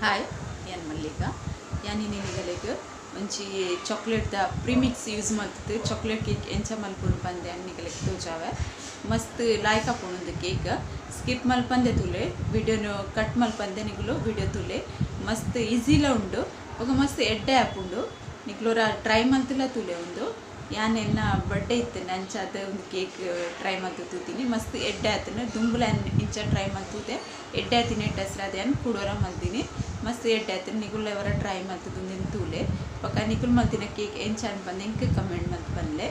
Hi ಯಾನ್ ಮಲ್ಲಿಕ ಯಾನ್ ನಿನಿಗಲೆಗ್ ಒಂಜಿ chocolate the premix use ಮಲ್ತುದು chocolate cake ಎಂಚ ಮಲ್ಪುನು ಪಂದ್ ಯಾನ್ ನಿಗಲೆಗ್ ತೋಜಾವೆ. ಮಸ್ತ್ ಲಾಯ್ಕ್ ಆಪುಂಡು ಕೇಕ್. ಸ್ಕಿಪ್ ಮಲ್ಪಂದೆ ತೂಲೆ, ವಿಡಿಯೋನು ಕಟ್ ಮಲ್ಪಂದೆ ನಿಗುಲು ವಿಡಿಯೋ ತೂಲೆ. ಮಸ್ತ್ ಈಸಿಲ ಉಂಡು ಬೊಕ ಮಸ್ತ್ ಎಡ್ಡೆ ಆಪುಂಡು. ನಿಕ್ಲೋರ ಟ್ರೈ ಮಲ್ತುಲ ತೂಲೆ ಉಂದು. ಯಾನ್ ಎನ್ನ ಬರ್ಡೇ ಇತ್ತುಂಡು ಅಂಚಾದ್ ಒಂದು ಕೇಕ್ ಟ್ರೈ ಮಲ್ತು ತೂತೀನಿ. ಮಸ್ತ್ ಎಡ್ಡೆ ಆತುಂಡು. ದುಂಬುಲ ಇಂಚ ಟ್ರೈ ಮಲ್ತುದೆ ಎಡ್ಡೆ ಆತಿನ ಟೆಸ್ರಾದ ಯಾನ್ ಕುಡೋರ ಮಲ್ತೀನಿ. ಮಸ್ತ್ ಎಡ್ಡೆ ಆತುಂಡು. ನಿಗುಲ ಅವರ ಟ್ರೈ ಮಲ್ತುದು ತೂಲೆ. ಬೊಕ ನಿಗುಲ್ ಮಲ್ತಿನ ಕೇಕ್ ಎಂಚ ಪಂದ್ ಎಂಕ್ ಕಮೆಂಟ್ ಮಲ್ತ್ ಪನ್ಲೆ.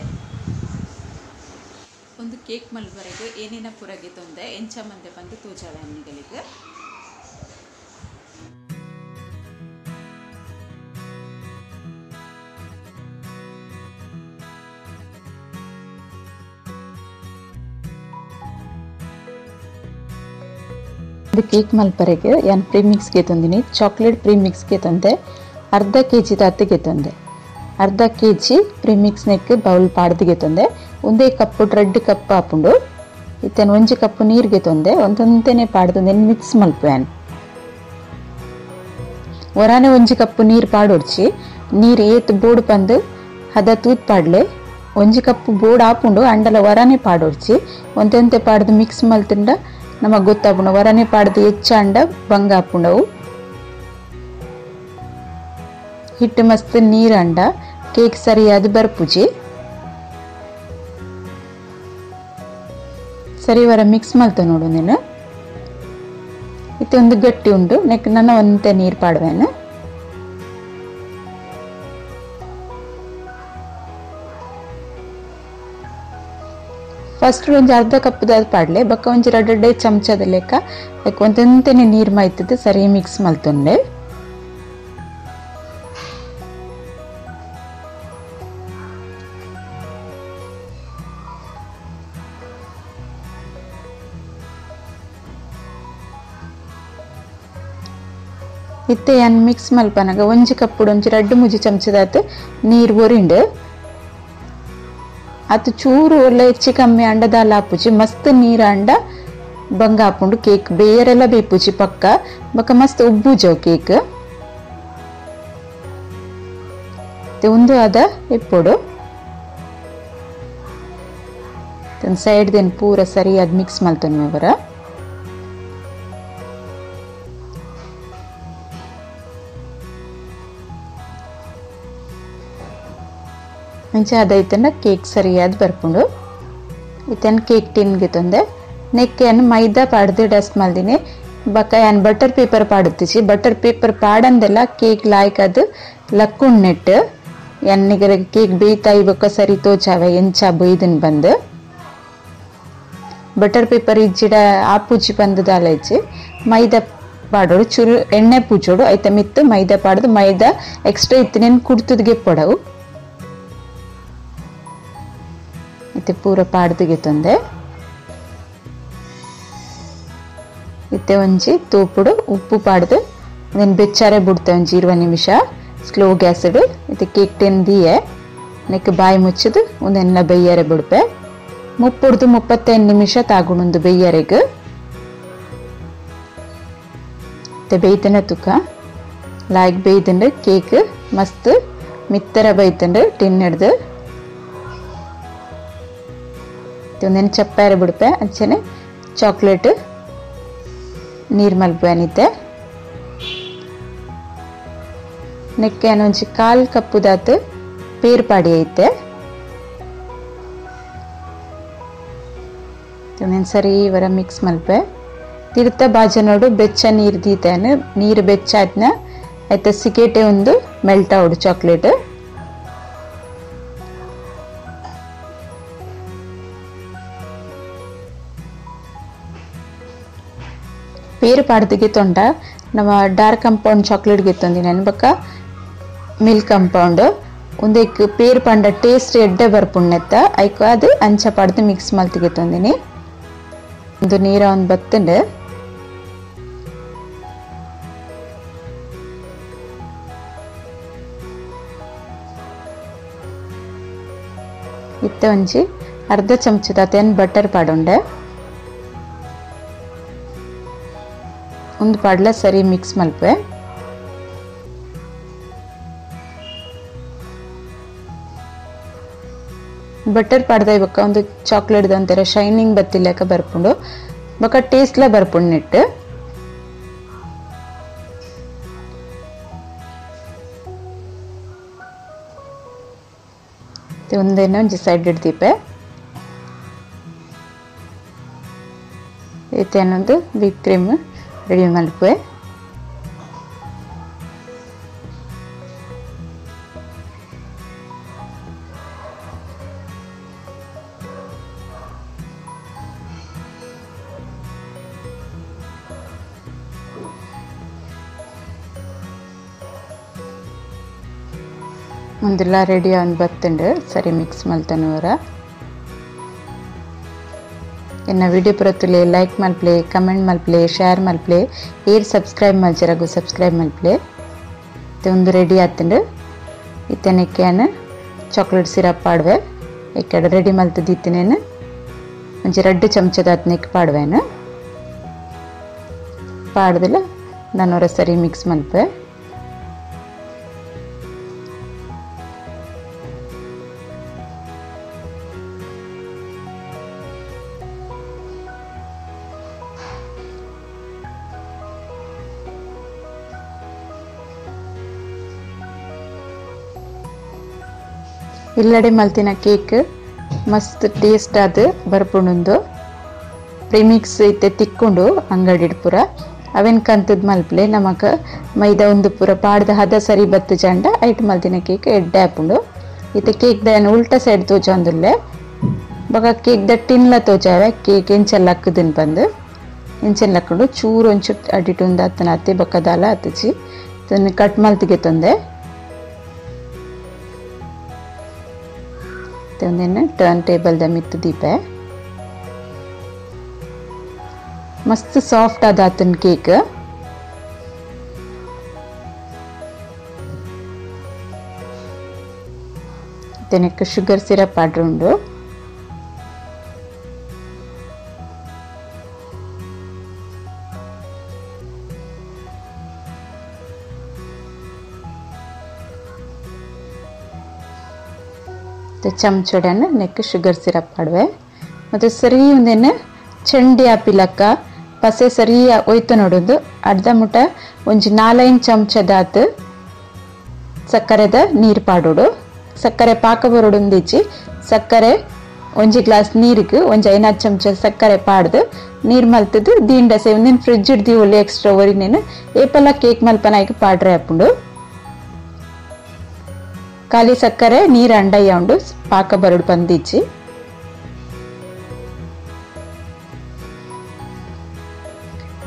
ಒಂದು ಕೇಕ್ ಮಲ್ಪರೆಗ್ ಏನೇನ ಪುರಗೆ ತೊಂದೆ ಎಂಚ ಮಂದೆ ಪಂದ್ ತೋಜಾವೆ ನಿಗಲಿಗ್. ಕೇಕ್ ಮಲ್ಪರೆಗ್ ಯಾನ್ ಪ್ರೀಮಿಕ್ಸ್ ಗೆ ತಂದಿನಿ. ಚಾಕ್ಲೇಟ್ ಪ್ರೀಮಿಕ್ಸ್ ಗೆ ತಂದೆ ಅರ್ಧ ಕೆಜಿ ದಾತಿಗೆ ತಂದೆ. ಅರ್ಧ KG premix neck bowl ಪಾಡ್ದಿಗೆ ತಂದೆ. ಒಂದೇ cup red cup ಆಪುಂಡು. ಇತ್ತೇನು ಒಂಜಿ ಕಪ್ ನೀರಿಗೆ ತಂದೆ. ಒಂದೊಂದೇನೆ ಪಾಡ್ದು ಮಿಕ್ಸ್ ಮಲ್ಪುವೆ. ಒರಾನೆ ಒಂಜಿ ಕಪ್ ನೀರು ಪಾಡೊಡ್ಚಿ. ನೀರು ಏತ್ ಬೋಡು ಪಂದು ಹದ ತೂತ್ ಪಾಡ್ಲೆ. ಒಂಜಿ ಕಪ್ ಬೋಡು ಆಪುಂಡು ಅಂಡಲ ಒರಾನೆ ಪಾಡೊಡ್ಚಿ. ಒಂದೊಂತೆ ಪಾಡ್ದು ಮಿಕ್ಸ್ ಮಲ್ತಿಂಡ ನಮಗೆ ಗೊತ್ತಾಪುಂಡು. ವರನೆ ಪಾಡ್ದು ಹೆಚ್ಚಾಂಡ ಬಂಗ ಆಪುಂಡವು. ಹಿಟ್ಟು ಮಸ್ತ್ ನೀರಂಡ ಕೇಕ್ ಸರಿಯಾದ ಬರ್ಪುಜಿ. ಸರಿ ವರ ಮಿಕ್ಸ್ ಮಲ್ತ ನೋಡು ನೀನು. ಇತ್ತೆ ಒಂದು ಗಟ್ಟಿ ಉಂಡು. ನೆಕ್ ನನ್ನ ಒಂತೆ ನೀರು ಪಾಡುವೇನು. ಫಸ್ಟ್ ಒಂಜಿ ಅರ್ಧ ಕಪ್ ಪಾಡ್ಲೆ. ಬೊಕ್ಕ ಒಂಜಿ ರಡ್ಡೆ ಚಮಚದ ಲೆಕ್ಕ ಒಂತೆಂತೆನೆ ನೀರು ಮೈತದ್ದು ಸರಿ ಮಿಕ್ಸ್ ಮಲ್ತೊಂಡೆ. ಇತ್ತೆ ಯಾನ್ ಮಿಕ್ಸ್ ಮಲ್ಪನಗ ಒಂಜಿ ಕಪ್ಪುಡು ಒಂಜಿ ರಡ್ಡು ಮುಜಿ ಚಮಚದಾತ್ ನೀರು ಒರಿಂಡು. ಅದು ಚೂರು ಒಳ್ಳೆ ಹೆಚ್ಚು ಕಮ್ಮಿ ಅಂಡದಾಲ ಆಪುಜಿ. ಮಸ್ತ್ ನೀರು ಅಂಡ ಬಂಗ ಆಪುಂಡು ಕೇಕ್. ಬೇರೆಲ್ಲ ಬೇಪುಜಿ ಪಕ್ಕ. ಬೊಕ್ಕ ಮಸ್ತ್ ಉಬ್ಬುಜವು ಕೇಕ್. ಒಂದು ಅದ ಇಪ್ಪೊಡು ಸೈಡ್ ದೇನ್ ಪೂರ ಸರಿಯಾದ ಮಿಕ್ಸ್ ಮಲ್ತೊನ್ವೆ ಅವರ. ಅಂಚ ಅದೈತನ ಕೇಕ್ ಸರಿಯಾದ ಬರ್ಪುಂಡು. ಇತ್ತನ್ ಕೇಕ್ ಟಿನ್ಗೆ ತಂದೆ. ನೆಕ್ ಯಾನ್ ಮೈದಾ ಪಾಡ್ದು ಡಸ್ಟ್ ಮಲ್ದಿನಿ. ಬೊಕ್ಕ ಯಾನ್ ಬಟರ್ ಪೇಪರ್ ಪಾಡುತ್ತಿಚಿ. ಬಟರ್ ಪೇಪರ್ ಪಾಡಂದೆಲ್ಲ ಕೇಕ್ ಲಾಯ್ಕ್ ಅದು ಲಕ್ಕುಂಡ್ ನೆಟ್. ಯಾನ್ ನಿಗಲಿಗ್ ಕೇಕ್ ಬೇಯ್ತಾಯಿ ಬೊಕ್ಕ ಸರಿ ತೋಚಾವೆ ಎಂಚ ಬೊಯ್ದನ್ ಬಂದು. ಬಟರ್ ಪೇಪರ್ ಇಜ್ಜಿಡ ಆಪುಜಿ ಬಂದು ದಾಲ ಇಜ್ಜಿ. ಮೈದಾ ಪಾಡೋಡು ಚೂರು ಎಣ್ಣೆ ಪೂಜೋಡು ಐತ ಮಿತ್ತು ಮೈದಾ ಪಾಡ್ದು ಮೈದಾ ಎಕ್ಸ್ಟ್ರಾ ಇತ್ತಿನೇನು ಕುಡ್ತುದ್ಗೆ ಪೊಡವು. ಇತ್ತೆ ಪೂರ ಪಾಡ್ದಿಗೆ ತಂದೆ. ಇತ್ತೆ ಒಂಜಿ ತೂಪುಡು ಉಪ್ಪು ಪಾಡ್ದು ಅದನ್ನು ಬೆಚ್ಚಾರೆ ಬಿಡ್ತೆ ಒಂಜಿ 20 ನಿಮಿಷ ಸ್ಲೋ ಗ್ಯಾಸ್ಡ್. ಇತ್ತೆ ಕೇಕ್ ಟಿನ್ ದಿಯೆ ನೆಕ್ ಬಾಯಿ ಮುಚ್ಚದು ಒಂದೆಲ್ಲ ಬೇಯ್ಯಾರೆ ಬಿಡ್ಪೆ. 30 35 ನಿಮಿಷ ತಾಗುಣೊಂದು ಬೇಯ್ಯಾರೆಗ್. ಇತ್ತೆ ಬೇಯ್ತನ ತುಕ ಲಾಯ್ಕ್ ಬೇಯ್ತಂಡು ಕೇಕ್ ಮಸ್ತ್ ಮಿತ್ತರ ಬೇಯ್ತಂಡು ಟಿನ್ ಹಿಡ್ದು. ಒಂದೇನು ಚಪ್ಪಾರೆ ಬಿಡ್ಪೆ. ಅಂಚನೆ ಚಾಕ್ಲೇಟ್ ನೀರು ಮಲ್ಪುವೆನಿತ್ತೆ. ನೆಕ್ಕೆ ಒಂಜಿ ಕಾಲು ಕಪ್ಪುದಾತ್ ಪೇರ್ ಪಾಡಿ ಐತೆ. ಒಂದೇನು ಸರಿ ಇವರ ಮಿಕ್ಸ್ ಮಲ್ಪೆ. ತಿರ್ತ ಬಾಜನೋಡು ಬೆಚ್ಚ ನೀರು ದೀತಾನೆ. ನೀರು ಬೆಚ್ಚ ಆತ್ನ ಐತೆ ಸಿಗೇಟೆ ಒಂದು ಮೆಲ್ಟ್ ಆವಡು ಚಾಕ್ಲೇಟ್. ಪೇರು ಪಾಡ್ದಿಗೆ ತೊಂಡ ನಮ್ಮ dark compound chocolate ಗೆತ್ತೊಂದಿ ನಾನು. ಬೊಕ್ಕ ಮಿಲ್ಕ್ ಕಂಪೌಂಡ್ ಒಂದಕ್ಕೆ ಪೇರು ಪಂಡ ಟೇಸ್ಟ್ ಎಡ್ಡೆ ಬರ್ಪುಂಡು ಐಕ್ ಅದು ಅಂಚ ಪಾಡ್ದು ಮಿಕ್ಸ್ ಮಲ್ತಿಗೆ ತೊಂದಿನಿ. ಒಂದು ನೀರ ಒಂದು ಬತ್ತಂಡು. ಇತ್ತೆ ಒಂಜಿ ಅರ್ಧ ಚಮಚದ ಬಟರ್ ಪಾಡುಂಡೆ. ಒಂದು ಪಾಡ್ಲ ಸರಿ ಮಿಕ್ಸ್ ಮಲ್ಪೆ. ಬಟರ್ ಪಾಡ್ದ ಬೊಕ್ಕ ಒಂದು ಚಾಕ್ಲೇಟ್ ದಂತರ ಶೈನಿಂಗ್ ಬತ್ತಿಲೆಕ್ಕ ಬರ್ಪುಂಡು ಬೊಕ್ಕ ಟೇಸ್ಟ್ ಲ ಬರ್ಪುಂಡು ನೆಟ್ ಒಂದೇನ ಒಂಜಿ ಸೈಡ್ ಇಡ್ದೀಪೆ ಇತ್ತೇನೊಂದು ವಿಪ್ ಕ್ರೀಮ್ ರೆಡಿ ಮಲ್ಪುವೆ ಒಂದೆಲ್ಲ ರೆಡಿ ಆನ್ ಬತ್ತುಂಡು ಸರಿ ಮಿಕ್ಸ್ ಮಲ್ತನವರ ಎನ್ನ ವಿಡಿಯೋ ಪುರತುಲೆ ಲೈಕ್ ಮಲ್ಪ್ಲೆ ಕಮೆಂಟ್ ಮಲ್ಪ್ಲೆ ಶೇರ್ ಮಲ್ಪ್ಲೆ ಏರ್ ಸಬ್ಸ್ಕ್ರೈಬ್ ಮಲ್ಚರಗು ಸಬ್ಸ್ಕ್ರೈಬ್ ಮಲ್ಪ್ಲೆ ಒಂದು ರೆಡಿ ಆತುಂಡು ಇತ್ತನೆಕ್ಕೆನ ಚಾಕ್ಲೇಟ್ ಸಿರಪ್ ಪಾಡುವೆ ಇಕ್ಕಡೆ ರೆಡಿ ಮಲ್ತದಿತ್ತನೇನು ಒಂಜಿ ರಡ್ಡು ಚಮಚದ ಆತ್ನೆಕ್ ಪಾಡುವೆನು ಪಾಡ್ದಿಲ್ಲ ನಾನು ಸರಿ ಮಿಕ್ಸ್ ಮಲ್ಪೆ ಇಲ್ಲಡೆ ಮಲ್ತಿನ ಕೇಕ್ ಮಸ್ತ್ ಟೇಸ್ಟ್ ಆದ್ ಬರ್ಪುಂಡು ಪ್ರಿಮಿಕ್ಸ್ ಇತ್ತೆ ತಿಕ್ಕೊಂಡು ಅಂಗಡಿ ಪೂರ ಅವೆನ್ ಕಂತದ ಮಲ್ಪಲೆ ನಮಕ ಮೈದಾ ಒಂದು ಪೂರ ಪಾಡ್ದ ಹದ ಸರಿ ಬತ್ತು ಚಂಡ ಐಟ್ ಮಲ್ತಿನ ಕೇಕ್ ಎಡ್ಡೆ ಆಪುಂಡು ಇತ್ತೆ ಕೇಕ್ ದ ಉಲ್ಟಾ ಸೈಡ್ ತೋಚೊಂದುಲ್ಲೆ ಬೊಕ ಕೇಕ್ ದ ಟಿನ್ಲ ತೋಚಾವೆ ಕೇಕ್ ಎಂಚ ಲಕ್ಕುದಿನ್ ಪಂದ್ ಎಂಚ ಲಕ್ಕುಂಡು ಚೂರು ಒಂಚೂರು ಅಡಿಟ್ ಉಂದು ಅತ್ತನ ಅತ್ತೆ ಬೊಕ ದಾಲ ಅತ್ತುಚಿ ಕಟ್ ಮಲ್ತಿಗೆ ತೊಂದೆ ಟರ್ನ್ ಟೇಬಲ್ the ಮಿತ್ತು ದೀಪೆ ಮಸ್ತ್ ಸಾಫ್ಟ್ ಆದಾತನ್ ಕೇಕ್ ತೆನಕ್ಕೆ ಶುಗರ್ ಸಿರಪ್ ಆಡ್ರುಂಡು ಚಮಚೋಡನ್ನು neck sugar syrup ಪಾಡುವೆ ಮತ್ತು ಸರಿ ಒಂದೇನು ಚಂಡಿ ಆಪಿಲಕ್ಕ ಪಸೆ ಸರಿ ಒಯ್ತು ನೋಡೋದು ಅರ್ಧ ಮುಟ ಒಂಜಿ ನಾಲೈನ್ ಚಮಚದಾತು ಸಕ್ಕರೆದ ನೀರು ಪಾಡೋಡು ಸಕ್ಕರೆ ಪಾಕ ಬರೋಡೊಂದಿಚ್ಚಿ ಸಕ್ಕರೆ ಒಂಜಿ ಗ್ಲಾಸ್ ನೀರಿಗೆ ಒಂಜಿ ಐನಾರು ಚಮಚ ಸಕ್ಕರೆ ಪಾಡ್ದು ನೀರು ಮಲ್ತದ್ದು ದಿಂಡ ಸೇ ಒಂದಿನ ಫ್ರಿಜ್ ಇಡ್ದಿ ಒಳ್ಳೆ ಎಕ್ಸ್ಟ್ರಾ ಒರಿನೇನು ಏಪಲ್ಲ ಕೇಕ್ ಮಲ್ಪನಾಯ್ಕೆ ಪಾಡ್ರೆ ಆಪುಂಡು ಖಾಲಿ ಸಕ್ಕರೆ ನೀರು ಅಂಡಯ್ಯ ಉಂಡು ಪಾಕ ಬರಡು ಬಂದಿಚ್ಚಿ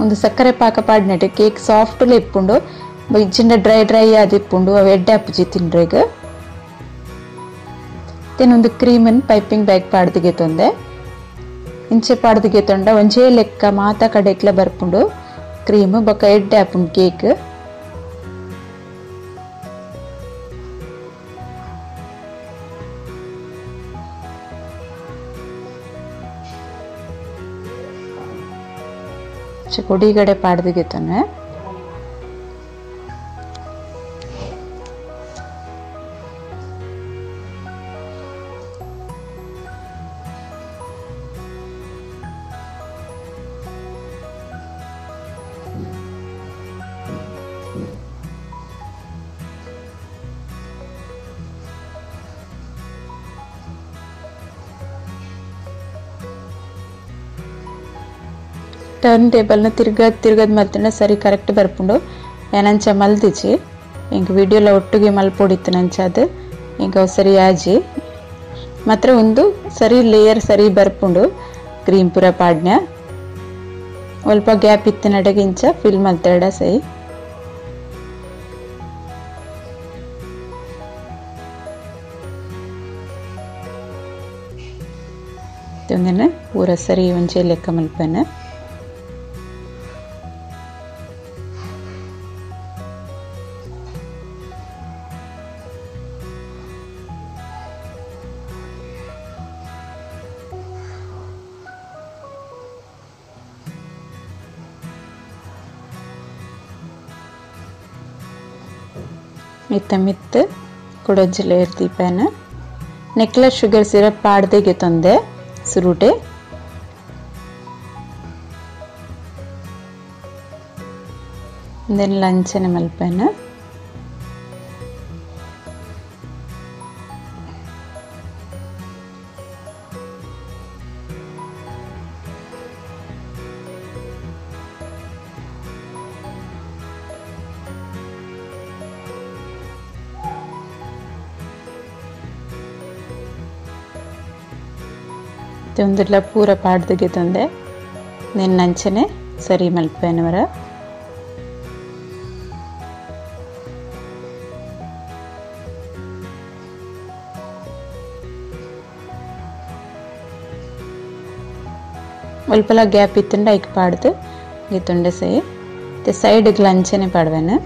ಒಂದು ಸಕ್ಕರೆ ಪಾಕ ಪಾಡಿನಟ್ಟು ಕೇಕ್ ಸಾಫ್ಟ್ ಇಪ್ಪುಂಡು ಇಜ್ಜಿಂಡ ಡ್ರೈ ಡ್ರೈ ಆದಿಪ್ಪುಂಡು ಅವು ಎಡ್ಡೆ ಅಪ್ಪುಜಿ ತಿಂಡ್ರೆಗ್ ಒಂದು ಕ್ರೀಮನ್ನು ಪೈಪಿಂಗ್ ಬ್ಯಾಗ್ ಪಾಡ್ದಿಗೆ ತೊಂದೆ ಇಂಚೆ ಪಾಡ್ದಿಗೆ ತೊಂಡ ಒಂಜೇ ಲೆಕ್ಕ ಮಾತಾ ಕಡೆಕ್ಲ ಬರ್ಪುಂಡು ಕ್ರೀಮ್ ಬೊಕ ಎಡ್ಡೆ ಆಪುಂಡು ಕೇಕ್ ಕೊಡಿಗಡೆ ಪಾಡ್ದಿಗೆ ತೊಂದೆ ಟರ್ನ್ ಟೇಬಲ್ನ ತಿರ್ಗದ್ ತಿರ್ಗದ್ ಮಲ್ತಂಡ ಸರಿ ಕರೆಕ್ಟ್ ಬರ್ಪುಂಡು ಏನಂಚ ಮಲ್ದಿಚಿ ಇಂಕ ವಿಡಿಯೋಲ ಒಟ್ಟಿಗೆ ಮಲ್ಪೊಡಿತ್ತು ನಂಚ ಅದು ಇಂಕ ಅವು ಸರಿ ಆಜಿ ಮಾತ್ರ ಒಂದು ಸರಿ ಲೇಯರ್ ಸರಿ ಬರ್ಪುಂಡು ಕ್ರೀಮ್ ಪೂರ ಪಾಡ್ನ ಸ್ವಲ್ಪ ಗ್ಯಾಪ್ ಇತ್ತು ನಡಗೆ ಇಂಚ ಫಿಲ್ ಮಲ್ತೇಡ ಸೈ ಪೂರ ಸರಿ ಒಂಜೆ ಲೆಕ್ಕ ಮಲ್ಪನ ಮಿತ್ತ ಮಿತ್ತ ಕುಡೊಂಜಿ ಲೇಯರ್ ದೀಪನ ನೆಕ್ಲ ಶುಗರ್ ಸಿರಪ್ ಪಾಡ್ದೆಗೆ ತಂದೆ ಸುರುಟೆ. Then ಲಂಚನೆ ಮಲ್ಪೆನ. ಒಂದಿಲ್ಲ ಪೂರ ಪಾಡ್ದಗೆ ತಂದೆ ನಿನ್ನಂಚನೆ ಸರಿ ಮಲ್ಪೆನವರ. ಒಲ್ಪಲ ಗ್ಯಾಪ್ ಇತ್ತಂಡ ಐಕ್ ಪಾಡ್ದು ಗಿತ್ತುಂಡೆ ಸೈ ಮತ್ತೆ ಸೈಡ್ಗೆ ಲಂಚನೆ ಪಾಡ್ವೆನು.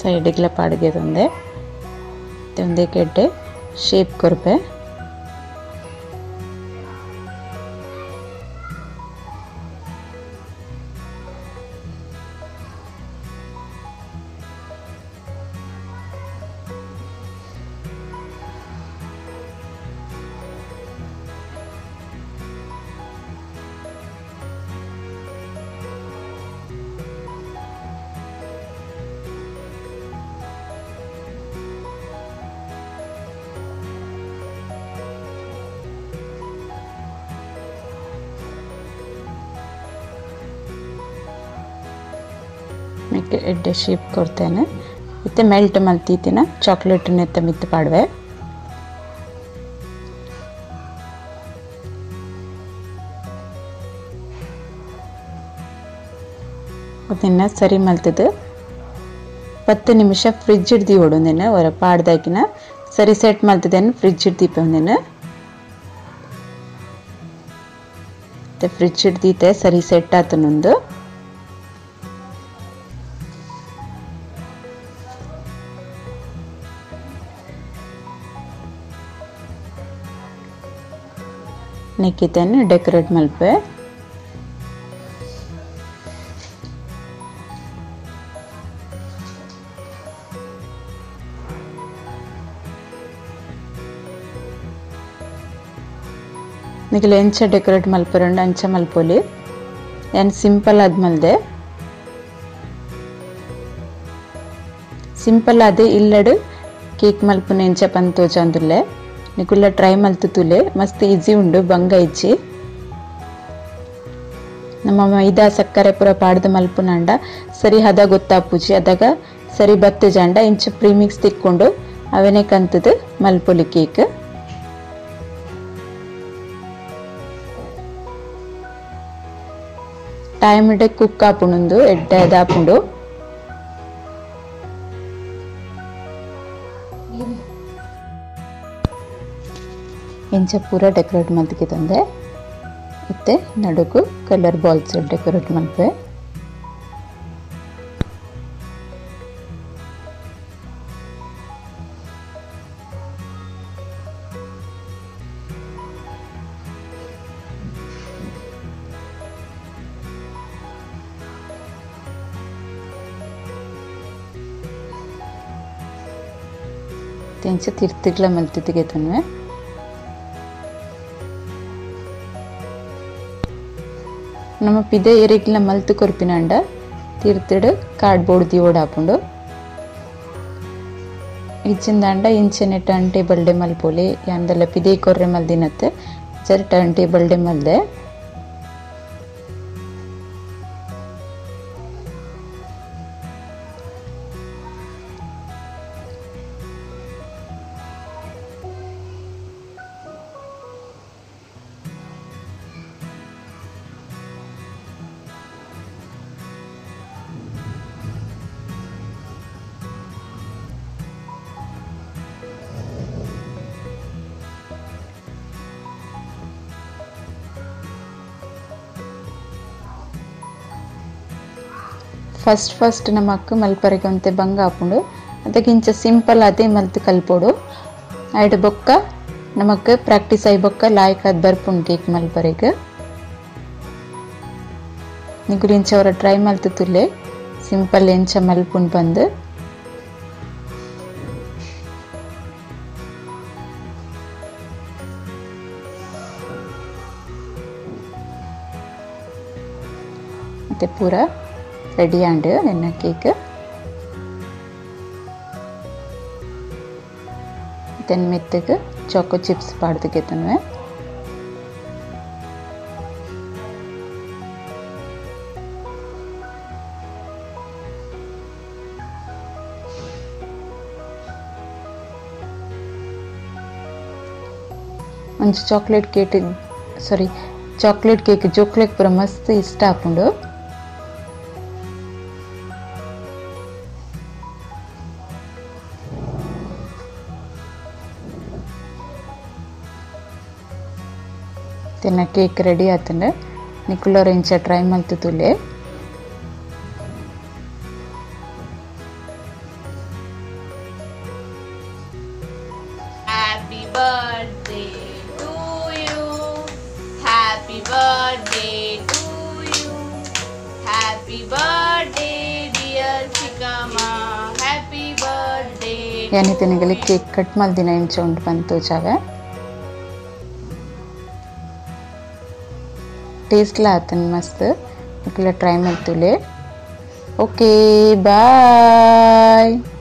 ಸೈಡ್ಗೆಲ್ಲ ಪಾಡಿಗೆ ತಂದೆ ಒಂದೇ ಕೆಡ್ಡೆ ಶೇಪ್ ಕೊರ್ಪೆ. ಎಡ್ಡೆ ಶೇಪ್ ಕೊಡ್ತೇನೆ. ಇತ್ತೆ ಮೆಲ್ಟ್ ಮಲ್ತೀತಿನ ಚಾಕ್ಲೇಟ್ ನೆತ್ತ ಮಿತ್ತು ಪಾಡುವೆ. ಅದನ್ನ ಸರಿ ಮಲ್ತದು 10 ನಿಮಿಷ ಫ್ರಿಜ್ ಹಿಡ್ದಿ ಓಡೊಂದಿನ ಹೊರ ಪಾಡ್ದಾಕಿನ ಸರಿ ಸೆಟ್ ಮಲ್ತದೇನು ಫ್ರಿಜ್ ಹಿಡ್ದೀಪೊಂದಿನ. ಮತ್ತೆ ಫ್ರಿಜ್ ಹಿಡ್ದೀತೆ ಸರಿ ಸೆಟ್ ಆತನೊಂದು. ನೆಕ್ಕಿತೇನೆ ಡೆಕೋರೇಟ್ ಮಲ್ಪೆ. ನಿಗಲ ಎಂಚ ಡೆಕೋರೇಟ್ ಮಲ್ಪರಂಡ ಅಂಚ ಮಲ್ಪೊಲಿ. ಏನು ಸಿಂಪಲ್ ಆದ ಮಲ್ದೆ ಸಿಂಪಲ್ ಆದ ಇಲ್ಲಡು ಕೇಕ್ ಮಲ್ಪುನ ಎಂಚ ಪಂತೋಜಾಂದುಲ್ಲೆ. ನಿಕುಲ್ಲ ಟ್ರೈ ಮಲ್ತು ತುಲೆ ಮಸ್ತ್ ಈಜಿ ಉಂಡು ಬಂಗ ಇಜ್ಜಿ. ನಮ್ಮ ಮೈದಾ ಸಕ್ಕರೆ ಪೂರ ಪಾಡ್ದು ಮಲ್ಪುನಂಡ ಸರಿ ಹದ ಗೊತ್ತಾಪುಜಿ ಅದಾಗ ಸರಿ ಬತ್ತು ಜಾಂಡ ಇಂಚ ಪ್ರೀಮಿಕ್ಸ್ ತಿಕ್ಕೊಂಡು ಅವನೇ ಕಂತದು ಮಲ್ಪೊಲಿ ಕೇಕ್. ಟೈಮ್ ಇಡೆ ಕುಕ್ ಆಪುಂಡು ಎಡ್ಡೆ ಅದಾಪುಂಡು. ಇಂಚ ಪೂರ ಡೆಕೋರೇಟ್ ಮಲ್ತಿಗೆ ತಂದೆ. ಇತ್ತೆ ನಡುಕು ಕಲರ್ ಬಾಲ್ಸ್ ಡೆಕೋರೇಟ್ ಮಲ್ಪೆ. ಇಂಚ ತಿರ್ತಿಗ್ಲ ಮಲ್ತಿಗೆ ತನ್ವೆ. ನಮ್ಮ ಪಿದೆ ಎರಿಗ್ಲ ಮಲ್ತು ಕೊರ್ಪಿನಂಡ ತೀರ್ತಿಡು ಕಾರ್ಡ್ಬೋರ್ಡ್ ದಿವೋಡ್ ಹಾಪುಂಡು. ಇಚ್ಚಿಂದಾಂಡ ಇಂಚನೆ ಟರ್ನ್ ಟೇಬಲ್ ಡೆ ಮಲ್ಪೊಲಿ ಯಾಂದಲ್ಲ ಪಿದೆ ಕೊರ್ರೆ ಮಲ್ದಿನತ್ತೆ ಜರ ಟರ್ನ್ ಟೇಬಲ್ ಡೆ ಮಲ್ದೆ. ಫಸ್ಟ್ ಫಸ್ಟ್ ನಮಕ್ ಮಲ್ಪರೆಗೆ ಒಂತೆ ಬಂಗ ಆಪುಂಡು ಅದಕ್ಕಿಂಚ ಸಿಂಪಲ್ ಅದೇ ಮಲ್ತು ಕಲ್ಪೋಡು. ಐಡ್ ಬೊಕ್ಕ ನಮಕ್ ಪ್ರಾಕ್ಟೀಸ್ ಆಯಿ ಬೊಕ್ಕ ಲಾಯ್ಕ್ ಅದು ಬರ್ಪುಂಡು ಕೇಕ್ ಮಲ್ಪರೆಗೆ. ನಿಕುಲು ಇಂಚ ಅವರ ಟ್ರೈ ಮಲ್ತುಲೆ ಸಿಂಪಲ್ ಎಂಚ ಮಲ್ಪುನ್ ಪಂದ್. ಮತ್ತೆ ಪೂರ ರೆಡಿ ಆಂಡ್ ಎನ್ನ ಕೇಕ್. Then ಮೆತ್ತಗೆ ಚಾಕೋ ಚಿಪ್ಸ್ ಪಾಡ್ದಕ್ಕೆ ತನ್ವೆ. ಒಂಜಿ ಚಾಕ್ಲೇಟ್ ಕೇಕ್ ಸಾರಿ ಚಾಕ್ಲೇಟ್ ಕೇಕ್ ಜೋಕ್ಲೆಗ್ ಪೂರ ಮಸ್ತ್ ಇಷ್ಟ ಆಪುಂಡು. ತಿನ್ನ ಕೇಕ್ ರೆಡಿ ಆತಂಡ. ನಿಕುಲೋರ ಇಂಚ try ಮಲ್ತುಲೆ. Happy birthday to you, happy birthday to you, happy birthday dear Chikkamma, happy birthday. ಯಾನಿತೆ ನಿಗಲಿ cake cut ಮಲ್ದಿನ ಇಂಚ ಉಂಟು ಬಂತು ಚಾವೆ. ಟೇಸ್ಟ್ಲ ಆತನ್ ಮಸ್ತ್. ನಿಕುಲ ಟ್ರೈ ಮಲ್ತುಲೆ. Okay bye.